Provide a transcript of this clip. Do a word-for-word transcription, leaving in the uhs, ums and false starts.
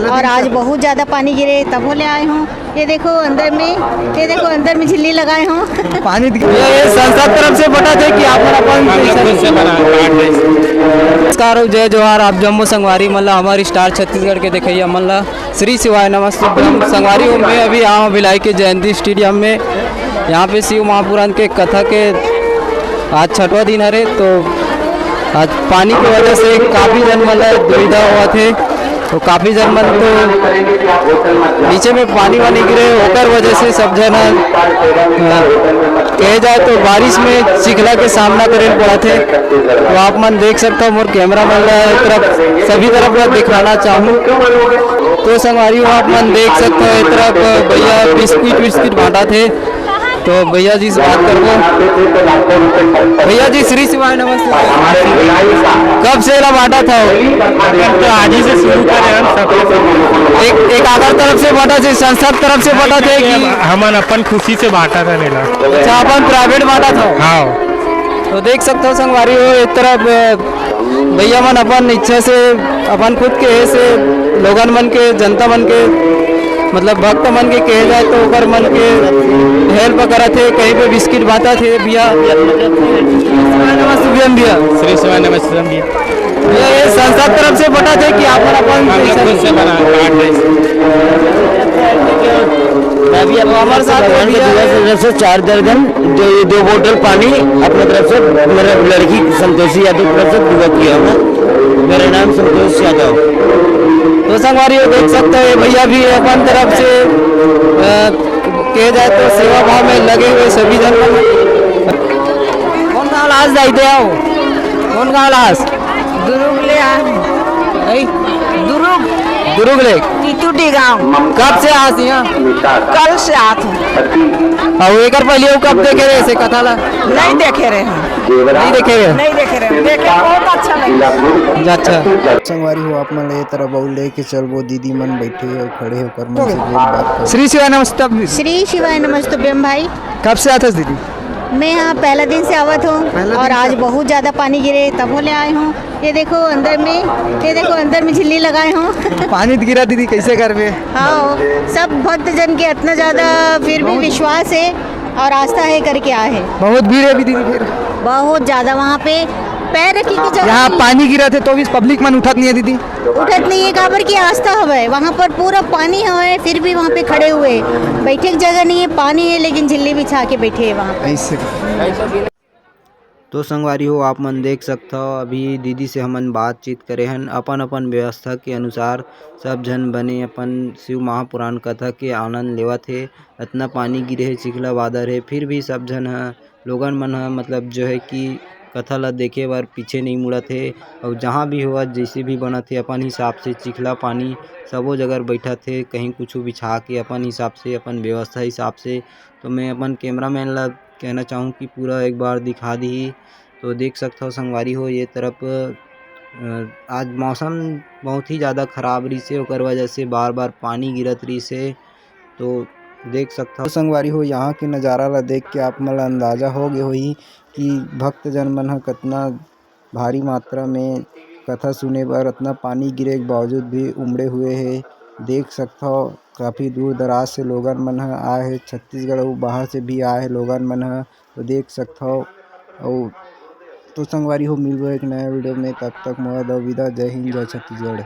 और आज बहुत ज्यादा पानी गिरे, तब ले आए हूँ। ये देखो अंदर में, ये देखो अंदर में झिल्ली लगाए हूँ। पानी दिख-, ये, ये संस्था तरफ से बटा थे कि आप मन अपन हम लोग खुद से बना, काट रहे हैं। नमस्कार अउ जय जोहार, आप जम्मो संगवारी मन ला, हमर स्टार छत्तीसगढ़ के देखइया मन ला श्री शिवाय नमस्तुभ्यम। संगवारी हो, मैं अभी आए हूँ भिलाई के जयंती स्टेडियम में। यहाँ पे शिव महापुराण के कथा के आज छठवां दिन हरे, तो आज पानी के वजह से काफी जन मन ला दुविधा होवत हे, तो काफी जन मन तो नीचे में पानी वानी गिरे, ओकर वजह से सब जन ह, अ, कहे जाए तो बारिश में चिखला के सामना करे पड़त हे। तो आप मन देख सकते हो, मोर कैमरा मन ला एक तरफ, सभी तरफ ला दिखाना चाहूँ। तो संगवारी हो, आप मन देख सकते हो, एक तरफ भैया बिस्किट विस्किट बांटत हे। तो भैया जी से बात करबो। भैया जी, श्री शिवाय नमस्ते। कब से एला बांटत हव? तो आज ही से शुरू करे हम सब। एक, एक आकर तरफ से बांटत हे, संस्था तरफ से बांटत हे कि हमन अपन खुशी से बांटत हन एला। अच्छा, अपन प्राइवेट बांटत हव? हाँ। तो देख सकते हो संगवारी हो, एक तरफ, अ, भैया मन अपन इच्छा से, अपन खुद के हे से लोगन मन के, जनता मन के, मतलब भक्त मन के कहे जाए तो ओकर मन के हेल्प करत हे, कहीं पे बिस्किट बांटत हे भैया। भैया, भैया। श्री शिवाय नमस्तुभ्यम भैया। भैया, ये संस्था तरफ से बटा थे कि आप मन अपन हम लोग खुद से बना, काट रहे हैं। तो हमारे साथ भगवान के भैया दुआ से तरफ से चार दर्जन, दो, दो बोतल पानी अपने तरफ से, मेरा लड़की संतोषी यादव की तरफ से दुआ किया हूँ। मेरा नाम संतोष यादव। तो संगवारी हो, देख सकते हो, ये भैया भी अपन तरफ से, अ, कहे जाए तो सेवा भाव में लगे हुए सभी जन। कौन गाँव लास जाइते हो? कौन गाँव लास? दुरुग ले आ। ऐ? दुरुग। दुरुग ले। टीटूडी गांव। कब से आस यहाँ? कल से आत हूँ। अउ एकर पहले वो कब देखे रहे से कथा ला? नहीं देखे रहे हम। नहीं देखे रहे? नहीं देखे रहे। देखे, बहुत अच्छा लगा। अच्छा। संगवारी हो, आप मन ले तरफ अउ लेके चलबो, दीदी मन बैठे हे, खड़े हे, ओकर मन से भी बात करबो। श्री शिवाय नमस्तुभ्यम। श्री शिवाय नमस्तुभ्यम भाई। कब से आत हस दीदी? मैं यहाँ पहला दिन से आवत हूँ पहला और दिन आज से? बहुत ज्यादा पानी गिरे, तब ले आए हूँ। ये देखो अंदर में, ये देखो अंदर में झिल्ली लगाए हूँ। पानी गिरा दीदी, कैसे करबे? हाँ, सब भक्त जन के इतना ज्यादा फिर भी विश्वास है और आस्था है करके आए हैं। बहुत भीड़ है अभी दीदी फिर? बहुत ज्यादा वहाँ पे पैर रखे की जगह यहाँ नहीं। पानी गिरा थे तो भी पब्लिक मन उठत नहीं है दीदी? उठत नहीं है, काबर की आस्था हवे, वहाँ पर पूरा पानी हवे, फिर भी वहाँ पे खड़े हुए, बैठे की जगह नहीं है, पानी है लेकिन झिल्ली बिछा के बैठे हैं वहाँ पे। ऐसे। तो संगवारी हो, आप मन देख सकथव, अभी दीदी से हमन बातचीत करे हन, अपन अपन व्यवस्था के अनुसार सब झन बने अपन शिव महापुराण कथा के आनंद लेवत हे। अतना पानी गिरे हे, चिखला बादर हे, फिर भी सब झन ह, लोगन मन ह, मतलब जो है कि कथा ला देखे बर पीछे नहीं मुड़त हे। अउ जहाँ भी होवत, जैसे भी बनत हे, अपन हिसाब से चिखला पानी सबो जगह बैठत हे, कहीं कुछ बिछा के अपन हिसाब से, अपन व्यवस्था हिसाब से। तो मैं अपन कैमरामैन ला कहना चाहूँ कि पूरा एक बार दिखा दिही। तो देख सकथव संगवारी हो, ये तरफ, अ, आज मौसम बहुत ही ज़्यादा खराब रहिस हे, ओकर वजह से बार-बार पानी गिरत रहिस हे। तो देख सकथव संगवारी हो, यहाँ के नज़ारा ला देख के आप मन ला अंदाजा हो गे होही कि भक्तजन मन ह कतना भारी मात्रा में कथा सुने बर अतना पानी गिरे के बावजूद भी उमड़े हुए हे। देख सकथव, काफ़ी दूर दराज से लोगन मन ह आए हे, छत्तीसगढ़ अउ बाहर से भी आए हे लोगन मन ह। तो देख सकथव। अउ तो संगवारी हो, मिलबो एक नया वीडियो में, तब तक मोला दव विदा। जय हिंद, जय छत्तीसगढ़।